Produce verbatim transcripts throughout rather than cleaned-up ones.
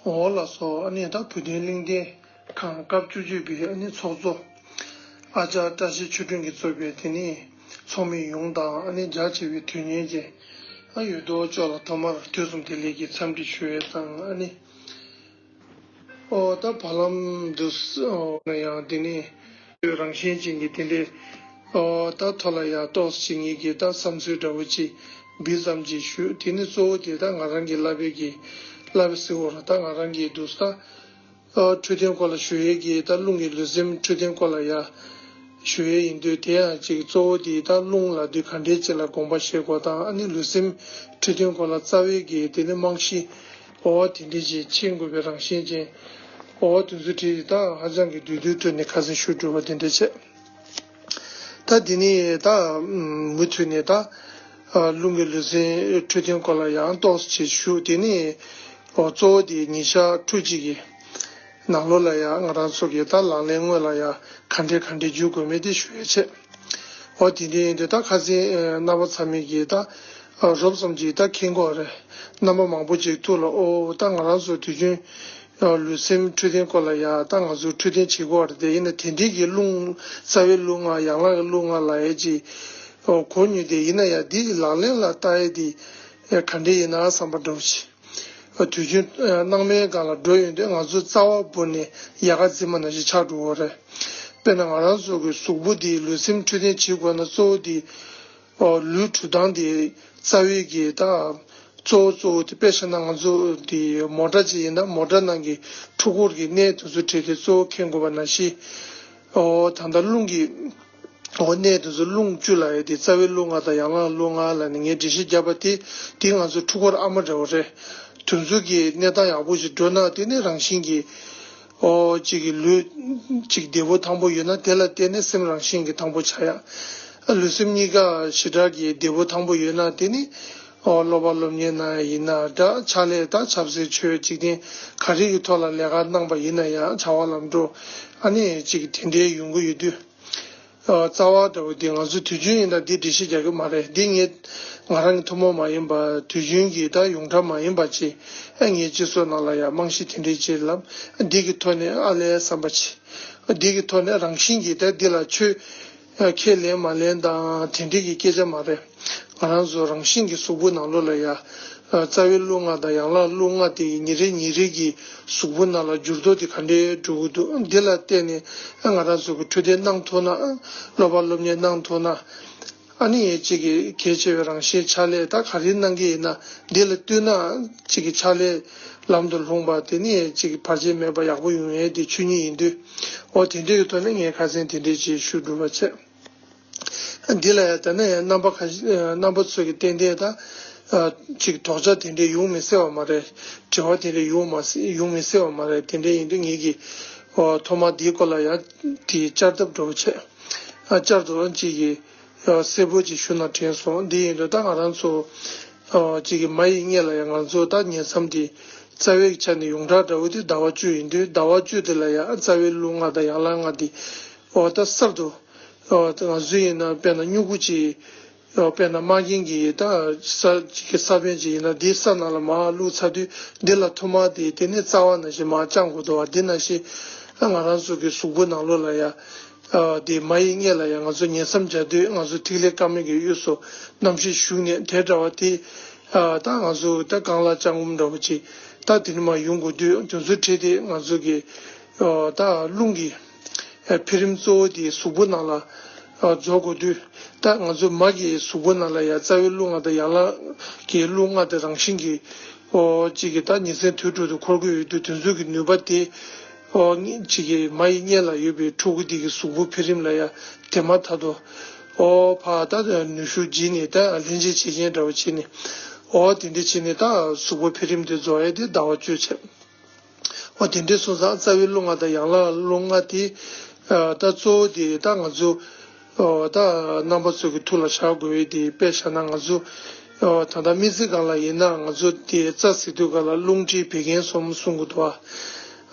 འོ་ལགས་སོ། ཨ་ནི་ད་བོད་དོན་གླེང་སྟེགས་ཁང་སྐབས་བཅུ་གཅིག་པའི་ཨ་ནི་ཚོགས་གཙོ་ཨ་ཅག་བཀྲ་ཤིས་ཆོས་སྒྲོན་གྱིས་གཙོས་པའི་དེ་ནི་ཚོགས་མི་ཡོངས་དང་ཨ་ནི་རྒྱ་ཆེ་བའི་དོན་གཉེར་ཅན་ཨ་ཡོད་དོ་ཅོག་ལ་ཐོག་མར་དུས་གསུམ་བདེ་ལེགས་ཀྱི་འཚམས་འདྲི་ཞུ་ཡས་དང་ཨ་ནི། ཨོ་ད་བར་ལམ་དུ་ཨོ་ན་ཡང་དེ་ནི་རང་བཞིན་ཅན་གྱི་དེ་འདྲའི་ཨོ་ད་ཐོག་ལ་ཡང་ཏོག་ཙམ་ངེད་ཀྱི་ད་བསམ་ཚུལ་འདྲ་བོ་ཅིག་འབུལ་ཙམ་ཅིག་ཞུ། དེ་ནི་གཙོ་བོ་དེ་ད་ང་རང་གི་བསླབ་པའི་གི་བསླབ་པའི་ཟེར་བ་ར་ད་ང་རང་གི་འདུག་ས་ཨོ་འཕྲོད་བསྟེན་སྐོར་ལ་ཞུ་ཡས་ཀྱི་ད་རླུང་གི་ལུས་སེམས་འཕྲོད་བསྟེན་སྐོར་ལ་ཡང་ཞུ་ཡས་ཡིན་དུས་དེ་ཡང་ཅིག་གཙོ་བོ་དེ་ད་རླུང་ལ་དུས་ག་འདྲའི་ཅིག་ལ་དགོངས་པ་བཞེས་དགོས་དང་ཨ་ནི་ལུས་སེམས་འཕྲོད་བསྟེན་སྐོར་ལ་རྩ་བའི་གི་དེ་ནི་རྨང་གཞི། འོ་དེ་འདྲས་ཅིག་མཁྱེན་དགོས་པའི་རང་བཞིན་ཅན། འོ་དེ་ཚོ་བྲིས་ཏེ་ད་ཧ་ཅང་གི་བསྡུས་བསྡུས་ཐོག་ནས་ཁ་སང་ཞུ་གྲུབ་པ་དེ་འདྲས་བྱས། ད་དེ་ནས་ད་མུ་མཐུད་ནས་ད་རླུང་གི་ལུས་སེམས་འཕྲོད་བསྟེན་སྐོར་ལ་ཡང་ཏོག་ཙམ་ཞུ། དེ་ནས་འོ་གཙོ་བོ་དེ་ཉིན་ཞག་ཕྲུགས་གཅིག་གི་ནང་ལོགས་ལ་ཡང་ང་རང་ཚོ་གི་ད་ལག་ལེན་དངོས་ལ་ཡང་ག་འདྲས་ག་འདྲས་འཇུག་དགོས་མེད་དེ་ཞུ་ཡས་བྱས། འོ་དེ་འདྲ་ཡིན་དུས་ད་ཁ་སང་རྣམ་པ་ཚང་མས་ཀྱིས་ད་རོབ་ཙམ་ཅིག་ད་མཁྱེན་གྱི་ཡོད་རེད། རྣམ་པ་མང་པོ་ཅིག་ཐུགས་ལ་ཨོ་ད་ང་རང་ཚོ་དུས་རྒྱུན་ལུས་སེམས་འཕྲོད་བསྟེན་སྐོར་ལ་ཡ་ད་ང་ཚོ་འཕྲོད་བསྟེན་བྱེད་ཀྱི་ཡོད་རེད་དེ་ཡིན་ན་དེ་འདྲའི་གི་རླུང་རྩ་བའི་རླུང་ལྔ་ཡན་ལག་གི་རླུང་ལྔ་ལབ་ཡས་ཅིག་གོ་མྱོང་དེ་ཡིན་ན་ཡང་འདི་ལག་ལེན་ལ་བསྟར་ཡས་དེ་ག་འདྲ་ཡིན་ན་བསམ་པ་འདྲ་བོ་ཅིག་དུས་རྒྱུན་སྣང་མེད་སྒང་ལ་འགྲོ་ཡོང་དུས་ང་ཚོ་རྩ་བ་བོར་ནས་ཡལ་ག་འཛིན་པ་ནང་བཞིན་ཆགས་འགྲོ་གི་རེད། དཔེར་ན་ང་རང་ཚོ་གི་གཟུགས་པོ་འདི་ལུས་སེམས་འཕྲོད་བསྟེན་བྱེད་དགོས་ན་གཙོ་བོ་འདི་ལུས་གྲུབ་སྟངས་འདི་རྩ་བའི་གི་ད་གཙོ་བོ་གཙོ་བོ་དེ་དཔེ་བཞག་ན་ང་ཚོ་འདི་མོ་ཊ་ཅིག་ཡིན་ན་མོ་ཊ་ནང་གི་འཕྲུལ་འཁོར་གྱི་གནད་དེ་ཚོ་བྲིས་ཏེ་གཙོ་བོ་མཁྱེན་དགོས་པ་ནང་བཞིན་ད་ལྟ་རླུང་གི་འོ་གནད་དེ་ཚོ་རླུང་བཅུ་ལབ་ཡས་དེ་རྩ་བའི་རླུང་ལྔ་དང་ཡན་ལག་རླུང་ལྔ་ལབ་ནས་ངས་འགྲེལ་བཤད་བརྒྱབ་པ་དེ་དེ་ང་ཚོ་འཕྲུལ་འཁོར་ཨ་མ་འདྲ་བོ་རེད། དེ་ཚོ་གི་གནས་སྟངས་ཡག་པོ་ཞིག་འགྲོ་ན་དེ་ནི་རང་བཞིན་གྱིས་འོ་གཅིག་གི་ལུས་གཅིག་བདེ་པོ་ཐང་པོ་ཡོད་ན་དེ་ལ་བརྟེན་ནས་སེམས་རང་བཞིན་གྱིས་ཐང་པོ་ཆགས་ཡ། ལུས་སེམས་གཉིས་ཀ་ཞེ་དྲག་གི་བདེ་པོ་ཐང་པོ་ཡོད་ན་དེ་ནི་འོ་སློབ་པ་སློབ་གཉེར་གནང་ཡ་ཡིན་ན་འདྲ་ཕྱག་ལས་དང་ཆབ་སྲིད་ཆོས་འཇིག་རྟེན་ག་རེ་གི་ཐོག་ལ་ལས་ཀ་གནང་པ་ཡིན་ན་ཡང་བྱ་བ་ལམ་འགྲོ་ཨ་ནི་གཅིག་གི་དེ་འདྲའི་ཡོང་གི་ཡོད་དུས། རྩ་བ་འདྲ་བོ་འདི་ང་ཚོ་དུས་རྒྱུན་ཡིན་ན་འདི་འགྲེལ་བཤད་རྒྱག་གི་མ་རེད། འདི་ངས་ང་རང་གི་ཐུན་མོང་མ་ཡིན་པ་དུས་རྒྱུན་གྱི་ད་ཡོངས་གྲགས་མ་ཡིན་པ་ཅིག་ཨ་ངའི་སྤྱི་ཚོགས་ནང་ལ་ཡང་རྨང་གཞི་དེ་འདྲའི་ཅིག་ལབ་འདི་གི་ཐོག་ནས་ཨ་ལས་བསམ་པ་ཅིག་འདི་གི་ཐོག་ནས་རང་བཞིན་གྱིས་ད་འདི་ལ་ཆོས་ཁས་ལེན་མ་ལེན་དང་དེ་འདྲའི་གི་སྐད་ཆ་མ་རེད། ང་རང་ཚོ་རང་བཞིན་གྱི་གཟུགས་པོ་ནང་ལོགས་ལ་ཡ། རྩ་བའི་རླུང་ལྔ་དང་ཡན་ལག་རླུང་ལྔ་དེ་ཉིན་རེ་ཉིན་རེ་གི་གཟུགས་པོ་ནང་ལ་འགྱུར་ལྡོག་དེ་ག་འདྲའི་འགྲོ་གི་འདུག་འདི་ལ་བལྟས་ནས་ང་རང་ཚོ་གི་འཕྲོད་བསྟེན་གནང་ཐུབ་ན་སློབ་པ་སློབ་གཉེར་གནང་ཐུབ་ན་ཨ་ནི་གཅིག་གི་གལ་ཆེ་བའི་རང་བཞིན་ཕྱག་ལས་ད་ག་རེ་གནང་གི་ཡིན་ན་འདི་ལ་བསྟུན་ན་གཅིག་གི་ཕྱག་ལས་ལམ་དུ་ལྷུང་པ་དེ་ནི་གཅིག་གི་བར་ཆད་མེད་པ་ཡག་པོ་ཡོང་ཡས་དེ་ཆོས་ཉིད་ཡིན་དུས་འོ་དེ་འདྲའི་ཐོག་ནས་ངས་ཁ་སང་དེ་འདྲའི་ཅིག་ཞུ་གྲུབ་པ་བྱས། འདི་ལ་ཡང་ད་ནས་ཡང་རྣམ་པ་ཁ་ཤས་རྣམ་པ་ཚོ་གི་ཏན་ཏན་ད་ཅིག་དོགས་འཆར་དེ་འདྲས་ཡོང་མི་སྲིད་པ་མ་རེད། དྲི་བ་དེ་འདྲས་ཡོང་མ་སྲིད་ཡོང་མི་སྲིད་པ་མ་རེད། དེ་འདྲས་ཡིན་དུས་ངེད་ཀྱིས་ཐོག་མར་འདིའི་སྐོར་ལ་ཡང་དེ་བསྐྱར་ལྡབ་འདྲ་པོ་བྱས། བསྐྱར་དུ་ཅིག་གིས་གསལ་པོ་ཅིག་ཞུ་ན་དྲན་སོང་། འདི་ཡིན་དུས་ད་ང་རང་ཚོ་ཅིག་གི་མ་ཡི་མངལ་ལ་ཡང་ང་ཚོ་ད་ཉལ་མཚམས་དེ་རྩ་བའི་ཆ་ནས་ཡོངས་གྲགས་འདྲ་པོ་དེ་ཟླ་བ་བཅུ་ཡིན་དུས་ཟླ་བ་བཅུ་དེ་ལ་ཡང་རྩ་བའི་རླུང་ལྔ་དང་ཡན་ལག་ལྔ་དེ་འོ་ད་གསར་དུ། ང་ཚོ་ཡིན་ན་དཔེར་ན་སྨྱུ་གུ་ཅིག་དཔེར་ན་མ་རྒན་གྱི་ད་ས་ཅིག་གི་ས་བོན་ཅིག་ཡིན་ན་འདི་ས་ནང་ལ་མར་བླུགས་ཚར་དུས་འདི་ལ་ཐོག་མར་དེ་དེ་ནས་རྩ་བ་ནང་བཞིན་མར་བཅང་དགོས་འདུག་བ། འདི་ནང་བཞིན་ང་རང་ཚོ་གི་གཟུགས་པོ་ནང་ལོགས་ལ་ཡ་དེ་མ་ཡི་མངལ་ལ་ཡ་ང་ཚོ་ཉལ་མཚམས་སྦྱར་དུས་ང་ཚོ་ཐིག་ལེ་དཀར་མོ་གི་དབུས་སུ་རྣམ་ཤེས་ཞུགས་ནས་དེ་འདྲ་བ་དེ་ད་ང་ཚོ་ད་རྐང་ལག་བཅངས་སྒོམ་འདྲ་བོ་ཅིག་ད་དེ་ནས་མར་ཡོང་དགོས་དུས་དེ་ཚོ་བྲིས་ཏེ་ང་ཚོ་གི་ད་རླུང་གི་འཕེལ་རིམ་གཙོ་བོ་དེ་གཟུགས་པོ་ནང་ལ་རྫོགས་དགོས་དུས་ད་ང་ཚོ་མ་གི་གཟུགས་པོ་ནང་ལ་ཡང་རྩ་བའི་རླུང་ལྔ་དང་ཡན་ལག་གི་རླུང་ལྔ་དེ་རང་བཞིན་གྱིས་ཨོ་གཅིག་གི་ད་ཉིན་མཚན་དུས་དྲུག་ཏུ་འཁོར་གྱི་ཡོད་དུས་དེ་ཚོ་གི་ནུས་པ་དེ་ཨོ་གཅིག་གི་མ་ཡི་མངལ་ལ་ཡོད་པའི་ཕྲུ་གུ་དེ་གི་གཟུགས་པོ་འཕེལ་རིམ་ལ་ཡང་དེ་མ་ཐག་ཏུ་ཨོ་ཕ་ད་ནུས་ཤུགས་བརྗེས་ནས་ད་ལྷན་ཅིག་བྱེད་མཁན་འདྲ་བོ་བྱས་ནས་ཨོ་དེ་འདྲ་བྱས་ནས་ད་གཟུགས་པོ་འཕེལ་རིམ་དེ་རྫོགས་ཡས་དེ་ཟླ་བ་བཅུ་བྱས། འོ་དེ་འདྲའི་སོང་ཙང་རྩ་བའི་རླུང་ལྔ་དང་ཡན་ལག་རླུང་ལྔ་དེ་ད་གཙོ་བོ་དེ་ད་ང་ཚོ་ད་རྣམ་པ་ཚོ་གི་ཐུགས་ལ་བཞག་དགོས་ཡས་དེ་དཔེ་བཞག་ན་ང་ཚོ་ད་ལྟ་སྨན་རྩིས་སྒང་ལ་ཡིན་ན་ང་ཚོ་དེ་རྩ་ཟེར་དུས་སྒང་ལ་རླུང་མཁྲིས་བད་ཀན་གསུམ་གསུང་གི་འདུག་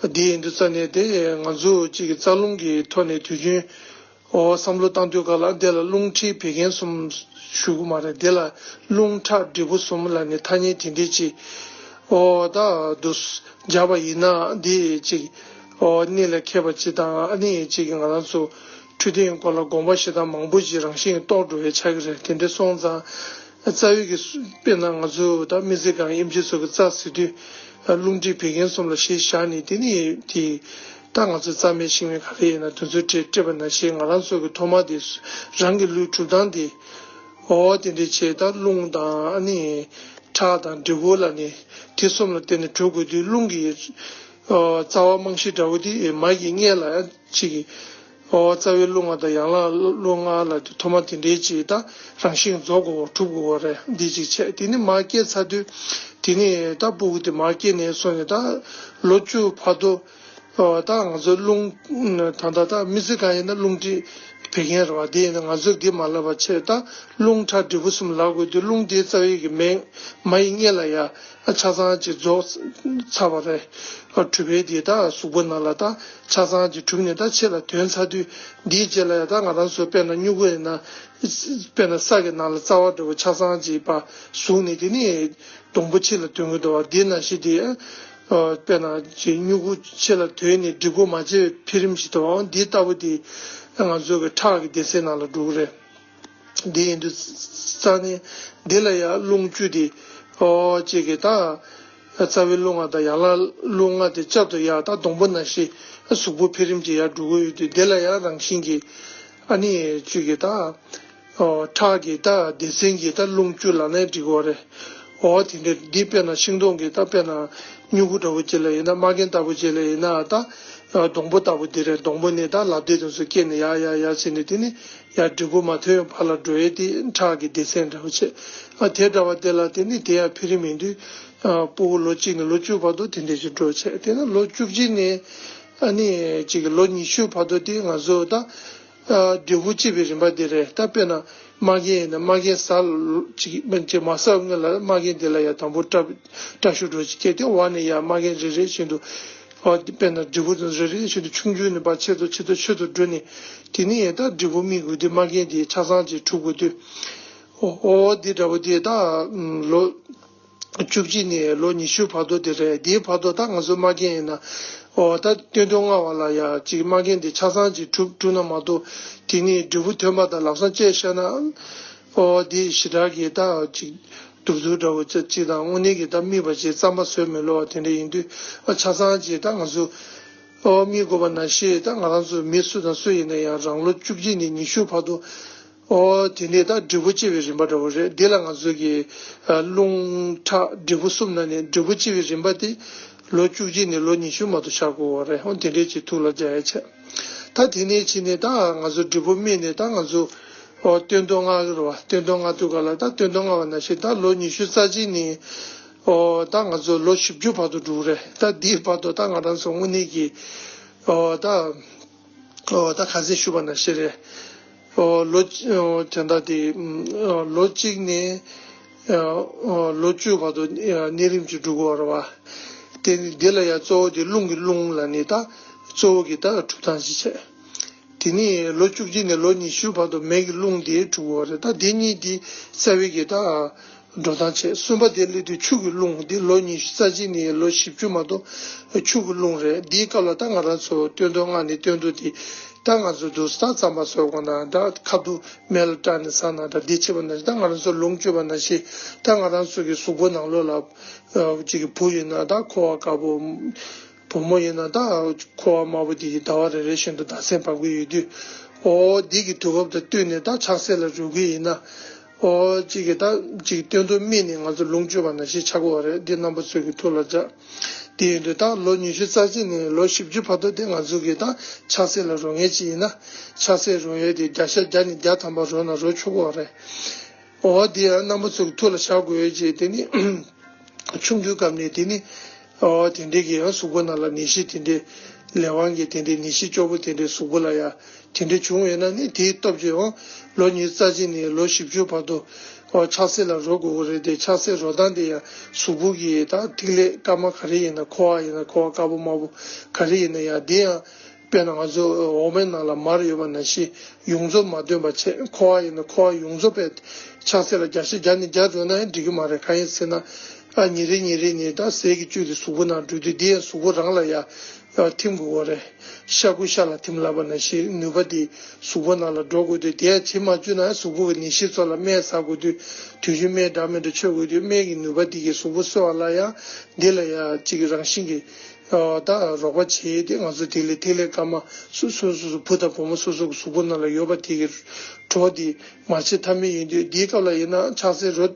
བ། དེ་ཡིན་དུས་རྩ་ནས་དེ་ང་ཚོ་གཅིག་གི་རྩ་རླུང་གི་ཐོག་ནས་དུས་རྒྱུན་འོ་བསམ་བློ་བཏང་དུས་སྒང་ལ་དེ་ལ་རླུང་མཁྲིས་བད་ཀན་གསུམ་ཞུ་གི་མ་རེད། དེ་ལ་རླུང་ཁྲག་འབྲས་བུ་གསུམ་ལབ་ནས་ཐ་སྙད་དེ་འདྲས་ཅིག་ ཨོ་ད་དུ་སྦྱར་བ་ཡིན་ན་འདི་ཅིག་ཨོ་གནད་ལ་འཁེལ་བ་ཅིག་དང་ཨ་ནི་ཅིག་ང་རང་ཚོ་འཕྲོད་བསྟེན་སྐོར་ལ་དགོངས་པ་བཞེས་སྟངས་མང་པོ་ཅིག་རང་བཞིན་རྟོགས་འགྲོ་བའི་ཆགས་ཀྱི་རེད། དེ་འདྲ་སོང་ཙང་རྩ་བའི་གི་སུ་དཔེར་ན་ང་ཚོ་ད་སྨན་རྩིས་ཁང་ཨེམ་ཆི་ཚོ་གི་རྩ་ཟེར་དུས་རླུང་མཁྲིས་བད་ཀན་གསུམ་ལ་གཞི་བཞག་ནས་དེ་ནི་དེ་ད་ང་ཚོ་རྩ་སྨན་ཤིང་སྨན་ག་རེ་ཡིན་ན་དེ་ཚོ་སྤྲད་སྤྲད་པ་ནང་བཞིན་ང་རང་ཚོ་གི་ཐོག་མ་དེ་རང་གི་ལུས་གྲུབ་སྟངས་དེ། ཨོ་དེ་འདྲའི་ཆེད་ད་རླུང་དང་ཨ་ནི་ཁྲག་དང་འབྲས་བུ་ལ་ནི་དེ་གསུམ་ལ་བརྟེན་ནས་གྲུབ་དགོས་དུས་རླུང་གི་ཨོ་རྩ་བ་རྨང་གཞི་འདྲ་བོ་དེ་མ་ཡི་མངལ་ལ་ཡང་ཅིག་ཨོ་རྩ་བའི་རླུང་ལྔ་དང་ཡན་ལག་རླུང་ལྔ་ལ་དེ་ཐོག་མ་དེ་འདྲའི་ཅིག་ད་རང་བཞིན་རྫོགས་དགོས་གྲུབ་དགོས་པ་རེད། འདི་ཅིག་བྱས་དེ་ནི་མ་སྐྱེས་ཚར་དུས་དེ་ནི་ད་སྤུ་གུ་དེ་མ་སྐྱེས་ནས་སོང་ནས་ད་ལོ་བཅུ་བར་དུ། ཨོ་ད་ང་ཚོ་རླུང་ད་ལྟ་ད་སྨན་རྩིས་ཁང་ཡིན་ན་རླུང་མཁྲིས་བད་ཀན་རེད་བ། དེ་ཡིན་ན་ང་ཚོས་འདི་མ་ལབ་པ་བྱས་ད་རླུང་ཁྲག་འབྲས་བུ་གསུམ་ལབ་དགོས་དུས་རླུང་དེའི་རྩ་བའི་གི་མེ་མ་ཡི་མངལ་ལ་ཡ་ཆ་ཚང་ཅིག་རྫོགས་ཚར་བ་རེད། ཨ་གྲུབ་པའི་དེ་ད་གཟུགས་པོ་ནང་ལ་ད་ཆ་ཚང་ཅིག་གྲུབ་ནས་ད་ཕྱི་ལ་ཐོན་ཚར་དུས་འདིའི་རྗེས་ལ་ཡ་ད་ང་རང་ཚོ་དཔེར་ན་སྨྱུ་གུ་ཡིན་ན་དཔེར་ན་ས་གི་ནང་ལ་རྩ་བ་འདྲ་བོ་ཆ་ཚང་ཅིག་པ་ཟུག་ནས་དེ་ནི། སྡོང་པོ་ཕྱི་ལ་ཐོན་གྱི་འདུག་བ། འདི་ནང་བཞིན་དེ་ཨ་དཔེར་ན་ཅིག་སྨྱུ་གུ་ཕྱི་ལ་ཐོན་ནས་འབྲས་བུ་མ་སྐྱེས་པའི་འཕེལ་རིམ་ཞིག་འདུག་བ། འདི་ལྟ་བུ་དེ་ང་ཚོ་གི་ཁྲག་གི་སྡེ་ཚན་ནང་ལ་འགྲོ་གི་རེད། འདི་ཡིན་དུས་རྩ་ནས་འདི་ལ་ཡང་རླུང་བཅུ་དེ་ཨོ་ཅིག་གི་ད་རྩ་བའི་རླུང་ལྔ་དང་ཡན་ལག་རླུང་ལྔ་དེ་བཅས་པ་ཡང་ད་སྡོང་པོ་ནང་བཞིན་གཟུགས་པོ་འཕེལ་རིམ་གྱི་ཡར་འགྲོ་གི་ཡོད་དུས་འདི་ལ་ཡང་རང་བཞིན་གྱི་ཨ་ནི་ཅིག་གི་ད། ཨོ་ཁྲག་གི་ད་སྡེ་ཚན་གྱི་ད་རླུང་བཅུ་ལབ་ནའི་འགྲིག་གི་རེད། ཨོ་དེ་འདྲ་འདི་དཔེར་ན་ཤིང་སྡོང་གི་ད་དཔེར་ན་སྨྱུ་གུ་འདྲ་བོ་ཅིག་ལ་ཡིན་ན་རྨ་རྒྱན་ལྟ་བུ་ཅིག་ལ་ཡིན་ན་ད་སྡོང་པོ་ལྟ་བུ་འདི་རེད། སྡོང་པོ་ནས་ད་ལ་རྡོལ་དེ་ཚོ་སྐྱེས་ནས་ཡར་ཡར་ཡར་ཕྱིན་ནས་དེ་ནི་ཡར་འབྲས་བུ་མ་ཐོན་བར་ལ་འགྲོ་ཡས་དེ་ཁྲག་གི་སྡེ་ཚན་འདྲ་བོ་བྱས། ཨ་དེ་འདྲ་བ་དེ་ལ་དེ་ནི་དེ་ཡར་འཕེལ་རིམ་ཡིན་དུས་ཨ་སྤུ་གུ་ལོ་གཅིག་ནས་ལོ་བཅུ་བར་དུ་དེ་འདྲ་ཞིག་འགྲོ་བྱས། དེ་ནི་ལོ་བཅུ་གཅིག་ནས་ཨ་ནི་ཅིག་ལོ་ཉི་ཤུ་བར་དུ་དེ་ང་ཚོ་ད། ཨ་འབྲས་བུ་སྐྱེ་བའི་རིམ་པ་འདི་རེད། ད་དཔེར་ན་རྨ་རྒྱན་ཡིན་ན་རྨ་རྒྱན་ཟ་ལ་ཅིག་མ་ཅིག་མ་ཟ་སྔོན་ལ་རྨ་རྒྱན་འདི་ལ་ཡང་དང་པོ་སྐྲ་སྐྲ་ཤུ་འདྲ་ཅིག་སྐྱེས་ཏེ་འོག་ནས་ཡང་རྨ་རྒྱན་རེ་རེ་བཞིན་དུ་ཨ་དཔེར་ན་འབྲས་བུ་དེ་རེ་རེ་བཞིན་དུ་ཆུང་ཆུང་ནས་ཕར་ཆེ་ཏུ་ཆེ་ཏུ་ཆེ་ཏུ་འགྲོ་ནས་དེ་ནས་ཡང་ད་འབྲས་བུ་སྨིན་དགོས་དུས་རྨ་རྒྱན་འདི་ཆ་ཚང་ཅིག་གྲུབ་དགོས་དུས་ཨོ་ཨོ་འདི་འདྲ་བོ་དེ་ད་ལོ། བཅུ་གཅིག་ནས་ལོ་ཉི་ཤུ་བར་དུ་དེ་རེད། དེའི་བར་དུ་ད་ང་ཚོ་རྨ་རྒྱན་ཡིན་ན་ཨོ་ད་སྟོན་ཐོག་ལྔ་པ་ལ་ཡ་ཅིག་རྨ་རྒྱན་དེ་ཆ་ཚང་ཅིག་གྲུབ་གྲུབ་ན་མ་གཏོགས་དེ་ནས་འབྲས་བུ་ཐོན་པ་དང་ལམ་སང་བཅད་བཞག་ན་ཨོ་དེ་ཞེ་དྲག་གི་ད་ཅིག་གདུག་རྩུབ་འདྲ་བོ་ཅིག་དང་དངོས་གནས་ཀྱི་ད་སྨིན་པ་ཅིག་རྩམ་པ་བཟོས་མི་ལོ་བ་དེ་འདྲ་ཡིན་དུས་ཨ་ཆ་ཚང་ཅིག་ད་ང་ཚོ་ཨོ་སྨིན་དགོས་པ་ནང་བཞིན་ད་ང་རང་ཚོ་མི་སུ་དང་སུ་ཡིན་ན་ཡང་རང་ལོ་བཅུ་གཅིག་ནས་ཉི་ཤུ་བར་དུ། ཨོ་དེ་ནས་ད་འབྲས་བུ་སྐྱེ་བའི་རིམ་པ་འདྲ་བོ་རེད། འདི་ལ་ང་ཚོ་གི་ཨ་རླུང་ཁྲག་འབྲས་བུ་གསུམ་ནང་ནས་འབྲས་བུ་སྐྱེ་བའི་རིམ་པ་དེ་ལོ་བཅུ་གཅིག་ནས་ལོ་ཉི་ཤུ་མ་གཏོགས་ཆགས་དགོས་པ་རེད། ཨོ་དེ་འདྲས་ཅིག་ཐུགས་ལ་འཇགས་ཡ་བྱས། ད་དེ་ནས་ཕྱིན་ནས་ད་ང་ཚོ་འབྲས་བུ་སྨིན་ནས་ད་ང་ཚོ་ཨོ་སྟོན་ཐོག་ལྔ་གི་རེད་བ། སྟོན་ཐོག་ལྔ་དུས་ག་ལ་ད་སྟོན་ཐོག་ལྔ་བ་ནང་བཞིན་ད་ལོ་ཉི་ཤུ་རྩ་གཅིག་ནས་ཨོ་ད་ང་ཚོ་ལོ་བཞི་བཅུ་བར་དུ་འགྲོ་གི་རེད། ད་འདིའི་བར་དུ་ད་ང་རང་ཚོ་དངོས་གནས་ཀྱི་ཨོ་ད། ཨོ་ད་ཁ་སང་ཞུས་པ་ནང་བཞིན་རེད། ཨོ་ལོ་ཨོ་དེ་འདྲ་དེ་ཨོ་ལོ་གཅིག་ནས་ཨོ་ལོ་བཅུ་བར་དུ་གནས་རིམ་གྱི་འགྲོ་དགོས་རེད་བ། དེ་ནི་འདི་ལ་ཡང་གཙོ་བོ་དེ་རླུང་གི་རླུང་ལ་ནི་ད་གཙོ་བོ་གི་ད་གྲུབ་སྟངས་ཤིག་བྱས། དེ་ནི་ལོ་བཅུ་གཅིག་ནས་ལོ་ཉི་ཤུ་བར་དུ་མེ་གི་རླུང་དེ་གྲུབ་དགོས་རེད། ད་དེ་གཉིས་དེ་རྩ་བའི་གི་ད། འགྲོ་སྟངས་བྱས། གསུམ་པ་དེ་སླེབས་དུས་ཆུ་གི་རླུང་འདི་ལོ་ཉི་ཤུ་རྩ་གཅིག་ནས་ལོ་བཞི་བཅུ་མ་གཏོགས་ཆུ་གི་རླུང་རེད། འདིའི་སྐབས་ལ་ད་ང་རང་ཚོ་སྟོན་ཐོག་ལྔ་ནས་སྟོན་ཐོག་དེ་ད་ང་ཚོ་འདུག་ས་རྩམ་པ་བཟོ་དགོས་ན་འདྲ། ཁ་ཐུག་མེ་ལ་བཀྲ་ནས་ཟ་ན་འདྲ། འདི་བྱེད་པ་ནང་བཞིན་ད་ང་རང་ཚོ་ལོངས་སྤྱོད་པ་ནང་བཞིན་ད་ང་རང་ཚོ་གི་གཟུགས་པོ་ནང་ལོགས་ལ་ཨ་ཅིག་གི་བུ་ཡིན་ན་ད་ཁུ་བ་དཀར་པོ། བུ་མོ་ཡིན་ན་ད་ཁུ་བ་དམར་པོ་དེ་ཡི་ཟླ་བ་རེ་རེ་བཞིན་དུ་ཟླ་མཚན་འབབ་ཀྱི་ཡོད་དུས། ཨོ་འདི་གི་དུས་བབ་དང་བསྟུན་ནས་ད་ཆགས་སྲེད་ལ་རོལ་གི་ཡིན་ན། ཨོ་གཅིག་གི་ད་གཅིག་སྟོན་ཐོག་སྨིན་ནས་ང་ཚོ་ལོངས་སྤྱོད་པ་ནང་བཞིན་ཆགས་ཀྱི་ཡོད་རེད། འདི་རྣམ་པ་ཚོ་གི་ཐུགས་ལ་འཇགས། དེ་ཡིན་དུས་ད་ལོ་ཉི་ཤུ་རྩ་གཅིག་ནས་ལོ་བཞི་བཅུ་བར་དུ་དེ་ང་ཚོ་གི་ད་ཆགས་སྲེད་ལ་རོལ་མཁན་ཅིག་ཡིན་ན། ཆགས་སྲེད་རོལ་ཡས་དེ་བརྒྱ་ཆ་བརྒྱ་ནས་བརྒྱ་ཐམ་པ་རོལ་ན་རོལ་ཆོག་གི་ཡོད་རེད། ཨོ་འདི་ཡང་རྣམ་པ་ཚོ་གི་ཐུགས་ལ་བཞག་དགོས་ཡས་ཅིག་དེ་ནི། ཆུང་དུས་སྐབས་ནས་དེ་ནི། ཨོ་དེ་འདྲའི་གི་ཡང་གཟུགས་པོ་ནང་ལ་ནད་གཞི་དེ་འདྲའི་ལས་དབང་གི་དེ་འདྲའི་ནད་གཞི་སྐྱོ་པོ་དེ་འདྲའི་གཟུགས་པོ་ལ་ཡ་དེ་འདྲའི་བྱུང་ཡོད་ན་ནི་དེའི་སྟོབས་ཀྱིས་ཡང་ལོ་ཉི་ཤུ་རྩ་གཅིག་ནས་ལོ་བཞི་བཅུ་བར་དུ་ཨོ་ཆགས་སྲེད་ལ་རོལ་དགོས་ཀྱི་རེད་དེ། ཆགས་སྲེད་རོལ་སྟངས་དེ་ཡང་གཟུགས་པོ་གི་ད་ཐིག་ལེ་སྐར་མ་ག་རེ་ཡིན་ན། ཁུ་བ་ཡིན་ན་ཁུ་བ་དཀར་པོ་དམར་པོ་ག་རེ་ཡིན་ན་ཡང་དེ་ཡང་། དཔེར་ན་ང་ཚོ་འོ་མའི་ནང་ལ་མར་ཡོད་པ་ནང་བཞིན་ཡོངས་རྫོགས་མ་འདོན་པ་བྱས། ཁུ་བ་ཡིན་ན་ཁུ་བ་ཡོངས་རྫོགས་པའི་ཆགས་སྲེད་ལ་བརྒྱ་ཆ་བརྒྱ་ནས་བརྒྱ་འགྲོ་ན་ཡང་འགྲིག་གི་མ་རེད། གང་ཡིན་ཟེར་ན་ ཨ་ཉིན་རེ་ཉིན་རེ་ནས་ད་ཟས་ཀྱི་བཅུད་དེ་གཟུགས་པོ་ནང་འགྲོ་དུས་དེ་ཡང་གཟུགས་པོ་རང་ལ་ཡ་ཨ་ཐིམ་དགོས་པ་རེད། ཤ་ཁུ་ཤ་ལ་ཐིམ་ལབ་པ་ནང་བཞིན་ནུས་པ་དེ་གཟུགས་པོ་ནང་ལ་འགྲོ་དགོས་དུས་དེ་ཡང་བྱེད་མ་བཅུག་ན་གཟུགས་པོ་གི་ནད་གཞི་ཚོ་ལ་སྨན་ཟ་དགོས་དུས་དུས་རྒྱུན་སྨན་འདྲ་མི་འདྲ་མཆོད་དགོས་དུས་སྨན་གྱི་ནུས་པ་དེ་གིས་གཟུགས་པོ་གསོ་བ་ལ་ཡང་འདི་ལ་ཡ་གཅིག་གི་རང་བཞིན་གྱི་ཨ་ད་རོགས་པ་བྱེད་དེ་ང་ཚོ་དེ་ལས་དེ་ལས་སྐར་མ་སོ་སོ་སོ་སོ་བུ་དང་བུ་མོ་སོ་སོ་གི་གཟུགས་པོ་ནང་ལ་ཡོད་པ་དེ་གི་གྲོགས་དེ། མ་བྱེད་ཐབས་མེད་ཡིན་དུས་འདིའི་སྐབས་ལ་ཡིན་ན་ཆགས་སྲེད་རོ་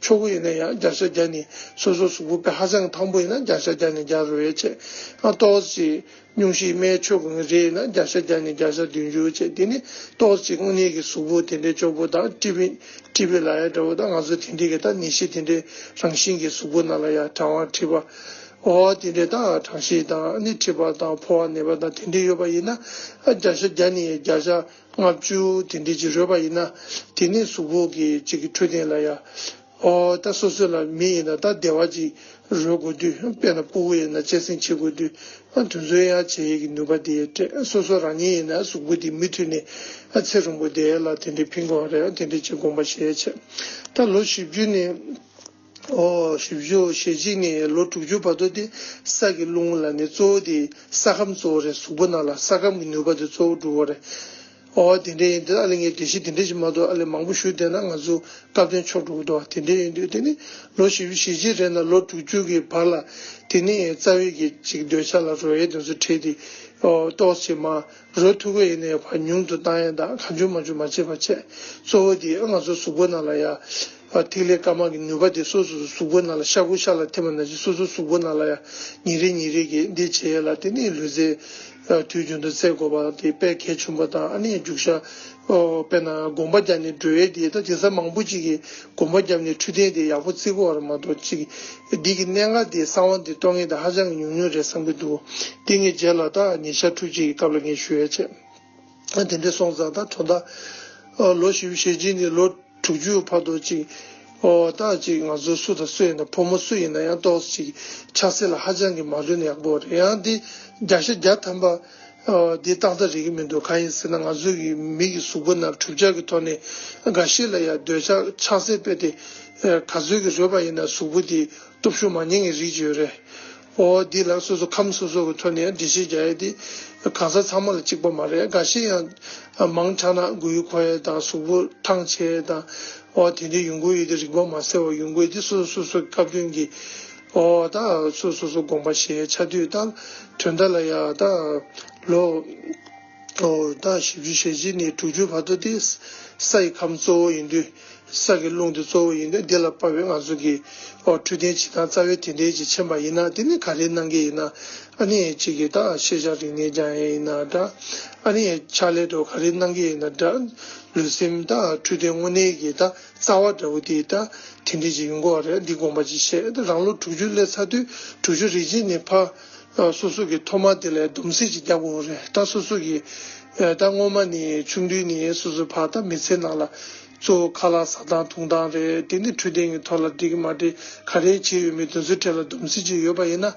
ཆོག་གི་ཡིན་ན་ཡང་བརྒྱ་ཆ་བརྒྱ་ནས་སོ་སོ་གཟུགས་པོ་དཔེ་ཧ་ཅང་ཐང་པོ་ཡིན་ན་བརྒྱ་ཆ་བརྒྱ་ནས་བརྒྱ་རུ་བས་བྱས། ཨ་ཏོག་ཙམ་སྙུང་གཞི་སྨན་མཆོད་དགོས་ངེས་རེད་ཡིན་ན་བརྒྱ་ཆ་བརྒྱ་ནས་བརྒྱ་ཆ་བདུན་ཅུ་བྱས། དེ་ནི་ཏོག་ཙམ་དངོས་གནས་ཀྱི་གཟུགས་པོ་དེ་འདྲའི་ལྕོགས་པོ་དང་ཀྲི་པི་ཀྲི་པི་ལ་ཡ་འདྲ་བོ་དང་ང་ཚོ་དེ་འདྲའི་གི་ད་ནད་གཞི་དེ་འདྲའི་རང་བཞིན་གྱི་གཟུགས་པོ་ནང་ལ་ཡ་གྲང་བ་མཁྲིས་པ་འོ་དེ་འདྲའི་ད་གྲང་གཤིས་དང་ནི་མཁྲིས་པ་དང་ཕོ་བ་ནད་པ་དང་དེ་འདྲའི་ཡོད་པ་ཡིན་ན་ཨ་བརྒྱ་ཆ་བརྒྱ་ནས་བརྒྱ་ཆ། ལྔ་བཅུ་དེ་འདྲའི་ཅིག་རོལ་པ་ཡིན་ན། དེ་ནི་གཟུགས་པོ་གི་ཅིག་གི་འཕྲོད་བསྟེན་ལ་ཡ། ཨོ་ད་སོ་སོ་ལ་མི་ཡིན་ན་ད་བདེ་བ་ཅིག་རོལ་དགོས་དུས་དཔེར་ན་སྤུ་གུ་ཡིན་ན་གཅེས་སེམས་བྱེད་དགོས་དུས་ཨ་དེ་ཚོ་ཡང་བྱེད་ཡས་ཀྱི་ནུས་པ་དེ་སྤྲད། སོ་སོ་རང་ཉིད་ཡིན་ན་གཟུགས་པོ་དེ་མུ་མཐུད་ནས་ཨ་ཚེ་རིང་པོ་བསྡད་ཡས་ལ་དེ་འདྲའི་ཕན་གྱི་ཡོད་རེད། དེ་འདྲའི་ཅིག་དགོངས་པ་བཞེས་བྱས། ད་ལོ་བཞི་བཅུ་ནས། ཨོ་བཞི་བཅུ་ཞེ་གཅིག་ནས་ལོ་དྲུག་ཅུ་བར་དུ་དེ་ས་གི་རླུང་ལ་ནི་གཙོ་བོ་དེ་ས་ཁམས་གཙོ་བོ་རེད། གཟུགས་པོ་ནང་ལ་ས་ཁམས་ཀྱི་ནུས་པ་དེ་གཙོ་བོ་འགྲོ་གི་རེད། ཨོ་དེ་འདྲ་ཡིན་དུས་ཨ་ལེ་ངས་འགྲེལ་བཤད་དེ་འདྲ་ཞིག་མ་གཏོགས་ཨ་ལེ་མང་པོ་ཞུས་བསྡད་ན་ང་ཚོ་སྐབས་དོན་ཆོག་འགྲོ་གི་འདུག་དེ་འདྲ་ཡིན་དུས་དེ་ནི་ལོ་བཞི་བཅུ་ཞེ་གཅིག་རེད་ན་ལོ་དྲུག་ཅུ་གི་བར་ལ་དེ་ནི་རྩ་བའི་གི་ཅིག་འདོད་ཆགས་ལ་རོལ་ཡས་དེ་ཚོ་བྲལ་ཏེ་ཨོ་ཏོག་ཙམ་མ། རོལ་ཐུབ་ཀྱི་ཡིན་ནའི་ཕར་ཉུང་དུ་བཏང་ཡས་དང་གང་བྱུང་མང་བྱུང་མ་བྱེད་པ་བྱས། གཙོ་བོ་དེ་ང་ཚོ་གཟུགས་པོ་ནང་ལ་ཡ། ཐིག་ལེ་དཀར་དམར་གྱི་ནུས་པ་དེ་སོ་སོ་གཟུགས་པོ་ནང་ལ་ཤ་ཁུ་ཤ་ལ་ཐིམ་པ་ནང་བཞིན་སོ་སོ་གཟུགས་པོ་ནང་ལ་ཡ་ཉིན་རེ་ཉིན་རེ་གི་འདི་བྱེད་ཡས་ལ་དེ་ནི་ལུས་རྩལ་དུས་རྒྱུན་དུ་རྩེད་དགོས་པ་དེ་དཔེ་གལ་ཆེན་པོ་དང་ཨ་ནི་རྒྱུག་ཤར་དཔེར་ན་སྒོམ་པ་རྒྱབ་ནས་འགྲོ་ཡས་དེ་ད་དེང་སང་མང་པོ་ཅིག་གིས་སྒོམ་པ་རྒྱབ་ནས་འཕྲོད་བསྟེན་དེ་ཡག་པོ་བརྩི་གི་ཡོད་རེད་མ་གཏོགས་ཅིག་འདི་གི་གནད་འགག་འདི་གསང་བ་འདི་རྟོགས་མཁན་དེ་ཧ་ཅང་གི་ཉུང་ཉུང་རེད་བསམ་གྱི་འདུག་འདི་ངས་རྗེས་ལ་ད་ཉིན་ཞག་ཕྲུགས་གཅིག་གི་སྐབས་ལ་ངས་ཞུ་ཡས་བྱས། ཨ་དེ་འདྲ་སོང་ཙང་ད་དོན་དག་ཨ་ལོ་བཞི་བཅུ་ཞེ་གཅིག་ནས་ལོ་དྲུག་ཅུ་བར་དུ་ཅིག་ཨོ་ད་ཅིག་ང་ཚོ་སུ་དང་སུ་ཡིན་ན་ཕོ་མོ་སུ་ཡིན་ན་ཡང་ཏོག་ཙམ་ཅིག་ཆགས་སྲེད་ལ་ཧ་ཅང་གི་མ་ལུས་ན་ཡག་པོ་རེད། ཡང་འདི་བརྒྱ་ཆ་བརྒྱ་ཐམ་པ་ཨ་འདི་ཏག་ཏག་རེད་ཀྱི་མི་འདུག་གང་ཡིན་ཟེར་ན་ང་ཚོ་གི་མི་གི་གཟུགས་པོ་ནང་གྲུབ་ཆ་གི་ཐོག་ནས་འགའ་ཤས་ལ་ཡང་འདོད་ཆགས་ཆགས་སྲེད་སྤེལ་ཏེ་ཨ་ག་ཚོད་ཀྱི་རོལ་པ་ཡིན་ན་གཟུགས་པོ་དེ་སྟོབས་ཤུགས་མ་ཉན་གྱི་རིགས་ཅིག་ཡོད་རེད། ཨོ་འདི་ལ་སོ་སོ་ཁམས་སོ་སོ་གི་ཐོག་ནས་འགྲེལ་བཤད་རྒྱག་ཡས་དེ་གང་ཟག་ཚང་མ་ལ་གཅིག་པ་མ་རེད། འགའ་ཤས་ཡང་མང་དྲགས་ན་མགོ་ཡུ་འཁོར་ཡས་དང་གཟུགས་པོ་ཐང་ཆད་ཡས་དང་ཨོ་དེ་འདྲའི་ཡོང་གི་ཡོད་དེ་རིག་པ་མ་གསལ་བ་ཡོང་གི་ཡོད་དེ་སོ་སོ་སོ་སོ་གི་སྐབས་དོན་གྱི་ཨོ་ད་སོ་སོ་སོ་དགོངས་པ་བཞེས་ཆ་དུས་ད་དོན་དག་ལ་ཡ་ད་ལོ་ཨོ་ད་བཞི་བཅུ་ཞེ་གཅིག་ནས་དྲུག་ཅུ་བར་དུ་དེ་ས་ཡི་ཁམས་གཙོ་བོ་ཡིན་དུས། ས་གི་རླུང་དེ་གཙོ་བོ་ཡིན་ཏེ་འདི་ལ་དཔག་པའི་ང་ཚོ་གི་ཨོ་འཕྲོད་བསྟེན་བྱེད་སྟངས་རྩ་བའི་དེ་འདྲའི་ཅིག་ཕྱིན་པ་ཡིན་ན་དེ་ནི་ག་རེ་གནང་གི་ཡིན་ན་ཨ་ནི་ཅིག་གི་ད་ཤེས་བྱ་རིག་གནས་སྦྱང་ཡས་ཡིན་ན་འདྲ་ཨ་ནི་ཕྱག་ལས་དུ་ག་རེ་གནང་གི་ཡིན་ན་འདྲ་ལུས་སེམས་ད་འཕྲོད་བསྟེན་དངོས་གནས་ཀྱི་ད་རྩ་བ་འདྲ་བོ་དེ་ད་དེ་འདྲའི་ཅིག་ཡོང་གི་ཡོད་རེད། འདི་དགོངས་པ་ཅིག་བཞེས་ད་རང་ལོ་དྲུག་ཅུ་སླེབས་ཚར་དུས་དྲུག་ཅུ་རེ་གཅིག་ནས་ཕར་སོ་སོ་གི་ཐོག་མ་དེ་ལ་སྡོམ་རྩིས་ཅིག་རྒྱག་དགོས་རེད། ད་སོ་སོ་གི་ད་སྔོན་མ་ནས་ཆུང་དུས་ནས་སོ་སོ་ཕར་ད་མི་ཚེ་ནང་ལ། གཙོ་བོ་ཁ་ལག་ཟ་སྟངས་འཐུང་སྟངས་རེད། དེ་ནི་འཕྲོད་བསྟེན་གྱི་ཐོག་ལ་འགྲིག་གི་མ་འགྲིག་ག་རེ་བྱས་ཡོད་མེད་དེ་ཚོའི་གྲས་ལ་སྡོམ་རྩིས་ཅིག་ཡོད་པ་ཡིན་ན་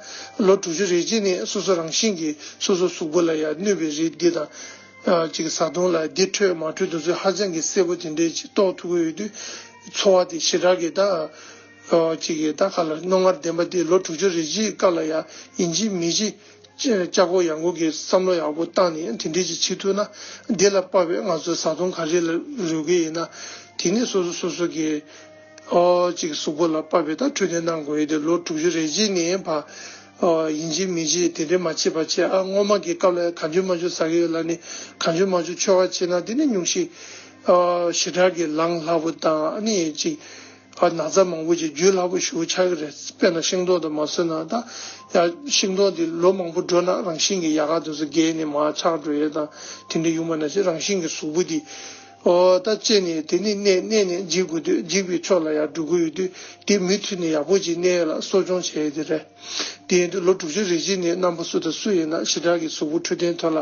ལོ་དྲུག་ཅུ་རེ་གཅིག་ནས་སོ་སོ་རང་བཞིན་གྱིས་སོ་སོ་གཟུགས་པོ་ལ་ཡང་གནོད་པའི་རིགས་འདི་དང་། ཅིག་བཟའ་བཏུང་ལ་འདི་འཕྲོད་མ་འཕྲོད་དེ་ཚོ་ཧ་ཅང་གི་གསལ་པོ་དེ་འདྲས་ཅིག་རྟོགས་ཐུབ་ཀྱི་ཡོད་དུས་ཚོར་བ་དེ་ཞེ་དྲག་གི་ད། ཅིག་གི་ད་ག་ལ་རྣོ་ངར་ལྡན་པ་དེ་ལོ་དྲུག་ཅུ་རེ་གཅིག་སྐབས་ལ་ཡང་ཡིན་གཅིག་མིན་གཅིག་ལྕགས་པོ་ཡང་སྒོ་གི་བསམ་བློ་ཡག་པོ་བཏང་ནས་དེ་འདྲས་ཅིག་བྱེད་ཐུབ་ན་འདི་ལ་དཔག་པའི་ང་ཚོའི་བཟའ་བཏུང་ག་རེ་ལ་རོལ་གི་ཡིན་ན་དེ་ནི་སོ་སོ་སོ་སོ་གི་ཨོ་ཅིག་གཟུགས་པོ་ལ་དཔག་པའི་ད་འཕྲོད་བསྟེན་གནང་དགོས་ཡོད་དེ་ལོ་དྲུག་ཅུ་རེ་གཅིག་ནས་ཕར་ཨོ་ཡིན་གཅིག་མིན་གཅིག་དེ་འདྲས་མ་བྱེད་པ་བྱས་ཨ་སྔོན་མ་གི་སྐབས་ལ་གང་བྱུང་མང་བྱུང་ཟ་གི་ཡོད་ལ་ནི་གང་བྱུང་མང་བྱུང་མཆོད་པ་བྱས་ན་དེ་ནི་སྙུང་གཞི་ཨོ་ཞེ་དྲག་གི་ལངས་སླ་པོ་དང་ཨ་ནི་ཅིག་ཨ་ན་ཚ་མང་པོ་ཅིག་འཇུ་སླ་པོ་ཞེ་པོ་ཆགས་ཀྱི་རེད། དཔེར་ན་ཤིང་ཏོག་དེ་མ་ཟོས་ན་ད་ཡ་ཤིང་ཏོག་དེ་ལོ་མང་པོ་འགྲོ་ན་རང་བཞིན་གྱིས་ཡལ་ག་དེ་ཚོ་རྒས་ནས་མར་ཆག་འགྲོ་ཡས་དང་དེ་འདྲ་ཡོང་བ་ན་ཅིག་རང་བཞིན་གྱིས་གཟུགས་པོ་དེ་ཨོ་ད་བཅད་ནས་དེ་ནས་གནས་གནས་ནས་འཇིག་དགོས་དུས་འཇིག་པའི་ཕྱོགས་ལ་ཡར་འགྲོ་གི་ཡོད་དུས་དེ་མུ་མཐུད་ནས་ཡག་པོ་ཅིག་གནས་ཡས་ལ་གསོ་སྐྱོང་བྱས་ཡས་དེ་རེད། དེ་ཡིན་དུས་ལོ་དྲུག་ཅུ་རེ་གཅིག་ནས་རྣམ་པ་སུ་དང་སུ་ཡིན་ན་ཞེ་དྲག་གི་གཟུགས་པོ་འཕྲོད་བསྟེན་ཐོག་ལ་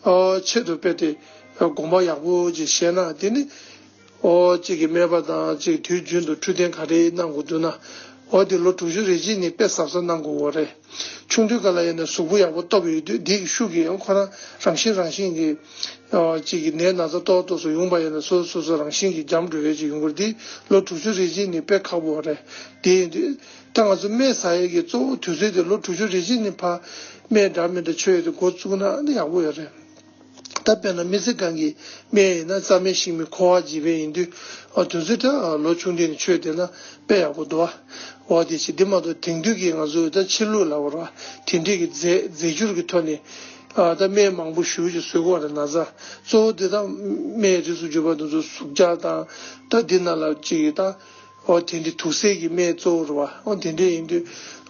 ཨོ་ཆེད་དུ་དཔེ་དེ་དགོངས་པ་ཡག་པོ་ཅིག་བཞེས་ན་དེ་ནི། ཨོ་གཅིག་གི་སྨན་པ་དང་གཅིག་དུས་རྒྱུན་དུ་འཕྲོད་བསྟེན་ག་རེ་གནང་དགོས་འདུག་ན། འོ་དེ་ལོ་དྲུག་ཅུ་རེ་གཅིག་ནས་དཔེ་གཟབ་གཟབ་གནང་དགོས་པ་རེད། ཆུང་དུས་སྐབས་ལ་ཡིན་ན་གཟུགས་པོ་ཡག་པོ་སྟོབས་ཡོད་དུས་འདི་གི་ཤུགས་ཀྱིས་ཡང་ཁོ་རང་རང་བཞིན་རང་བཞིན་གྱིས་ཨ་ཅིག་གི་ནད་ན་ཚ་ཏོག་ཏོག་སུ་ཡོང་པ་ཡིན་ན་སོ་སོ་སོ་རང་བཞིན་གྱིས་འཇམ་འགྲོ་ཡས་ཅིག་ཡོང་གི་རེད། འདི་ལོ་དྲུག་ཅུ་རེ་གཅིག་ནས་དཔེ་ཁག་པོ་རེད། དེ་ཡིན་དུས་ད་ང་ཚོ་སྨན་ཟ་ཡས་ཀྱི་གཙོ་བོ་དུས་ཚོད་དེ་ལོ་དྲུག་ཅུ་རེ་གཅིག་ནས་ཕར་སྨན་འདྲ་མི་འདྲ་མཆོད་ཡས་དེ་འགོ་བཙུགས་ན་ཨ་ནི་ཡག་པོ་ཡོད་རེད། ད་དཔེར་ན་སྨན་རྩིས་ཁང་གི་སྨན་ཡིན་ན་རྩ་སྨན་ཤིང་སྨན་ཁོ་བ་བརྗེ་སྨན་ཡིན་དུས་ཨ་དུས་ཚོད་ད་ལོ་ཆུང་དུས་ནས་མཆོད་བསྡད་ན་དཔེ་ཡག་པོ་འདུག་ཨ། འོ་དེ་བྱས་དེ་མ་གཏོགས་དེང་དུས་ཀྱི་ང་ཚོ་ད་ཕྱི་ལུགས་ལབ་པ་རེད་བ། དེ་འདྲས་ཀྱི་རྫས་རྫས་འགྱུར་གྱི་ཐོག་ནས་ཨ་ད་སྨན་མང་པོ་ཞེ་པོ་ཅིག་བཟོ་གི་ཡོད་རེད། ན་ཚ་གཙོ་བོ་དེ་ད་སྨན་རིགས་སུ་གྱུར་པ་དེ་ཚོ་ཟུག་རྒྱག་དང་ད་འདི་ནང་ལ་ཅིག་ད། ཨོ་དེ་འདྲའི་དུག་སེལ་གྱི་སྨན་གཙོ་བོ་རེད་བ། ཨོ་དེ་འདྲ་ཡིན་དུས་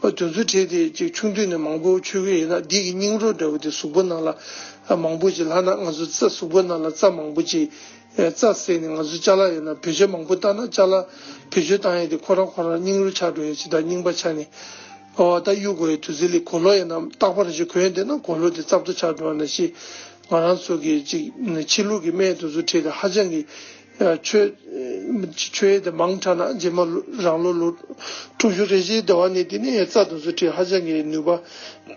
ཨོ་དེ་ཚོ་ཁྲིད་དེ་ཅིག་ཆུང་དུས་ནས་མང་པོ་མཆོད་ཀྱི་ཡིན་ན་འདི་གི་སྙིང་རོ་འདྲ་བོ་དེ་གཟུགས་པོ་ནང་ལ་མང་པོ་ཅིག་ལྷག་ན་ང་ཚོ་རྩ་གཟུགས་པོ་ནང་ལ་རྩ་མང་པོ་ཅིག་རྩ་ཟེར་ནས་ང་ཚོ་ཅ་ལག་ཡོད་ན་བེད་སྤྱོད་མང་པོ་བཏང་ན་ཅ་ལག་བེད་སྤྱོད་བཏང་ཡས་དེ་ཁོ་རང་ཁོ་རང་སྙིང་རོ་ཆགས་འགྲོ་ཡས་ཅིག་དང་རྙིང་པ་ཆགས་ནས་ཨོ་ད་གཡུག་དགོས་ཡས་དུས་ཚོད་ལས་གོས་ལོག་ཡིན་ན་རྟག་པར་ཅིག་གོན་བསྡད་ན་གོས་ལོག་དེ་རྩབ་ཏོ་ཆགས་འགྲོ་བ་ནང་བཞིན་ང་རང་ཚོ་གི་ཅིག་ཕྱི་ལུགས་ཀྱི་སྨན་དེ་ཚོ་ཁྲིད་དེ་ཧ་ཅང་གི་མཆོད་མཆོད་ཡས་དེ་མང་དྲགས་ན་རྗེས་མ་རང་ལོ་ལོ་དྲུག་ཅུ་རེ་བཞིའི་ཟླ་བ་ནས་དེ་ནས་རྩ་དེ་ཚོ་ཁྲིད་ཧ་ཅང་གི་ནུས་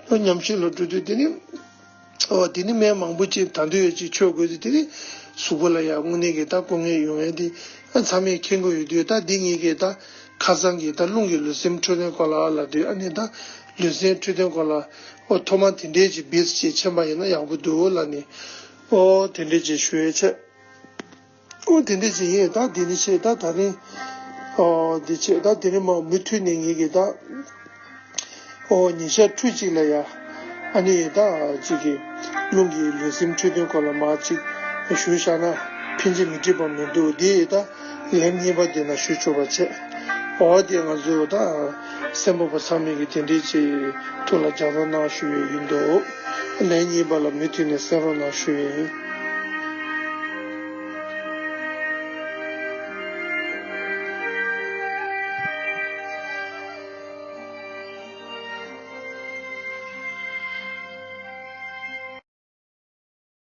པ་ཉམས་ཤིང་ལ་འགྲོ་དུས་དེ་ནས་ཨོ་དེ་ནས་སྨན་མང་པོ་ཅིག་ད་དུང་ཡོད་ཅིག་མཆོད་དགོས་དུས་དེ་ནས་གཟུགས་པོ་ལ་ཡང་དངོས་གནས་ཀྱི་ད་སྐུ་ངལ་ཡོང་ཡས་དེ་ཚང་མས་མཁྱེན་གྱི་ཡོད་དུས་ད་འདི་ངེད་ཀྱི་ད་ཁ་སང་གི་ད་རླུང་གི་ལུས་སེམས་འཕྲོད་བསྟེན་སྐོར་ལ་ལབ་དུས་ཨ་ནི་ད་ལུས་སེམས་འཕྲོད་བསྟེན་སྐོར་ལ་ཨོ་ཐོག་མ་དེ་འདྲས་ཅིག་བིས་ཅིག་མཁྱེན་པ་ཡིན་ན་ཡག་པོ་འདུག་ལབ་ནས་ཨོ་དེ་འདྲས་ཅིག་ཞུ་ཡས་བྱས། ཨོ་དེ་འདྲ་ཅིག་ཡིན། ད་དེ་ནི་ཆེ་ད་ད་རིང་ཨོ་དེ་ཆེ་ད་དེ་རིང་མ་མུ་མཐུད་ནས་ངེད་ཀྱི་ད་ཨོ་ཉིན་ཞག་ཁྲུ་གཅིག་ལ་ཡ་ཨ་ནི་ད་ཅིག་གི་རླུང་གི་ལུས་སེམས་འཕྲོད་བསྟེན་སྐོར་ལ་མ་ཅིག་ཞུ་བཞག་ན་ཕན་ཆད་མི་འགྲིག་པ་མི་འདུག་དེ་ད་ལན་གཉིས་པ་དེ་ན་ཞུ་ཆོག་པ་བྱས། ཨོ་དེ་ང་ཚོ་ད་གསན་པ་པོ་ཚང་མས་ཀྱི་དེ་འདྲའི་ཅིག་ཐུགས་ལ་འཇགས་རོགས་གནང་ཞུ་ཡས་ཡིན་འདུག་ལན་གཉིས་པ་ལ་མུ་མཐུད་ནས་གསན་རོགས་གནང་ཞུ་ཡས་ཡིན།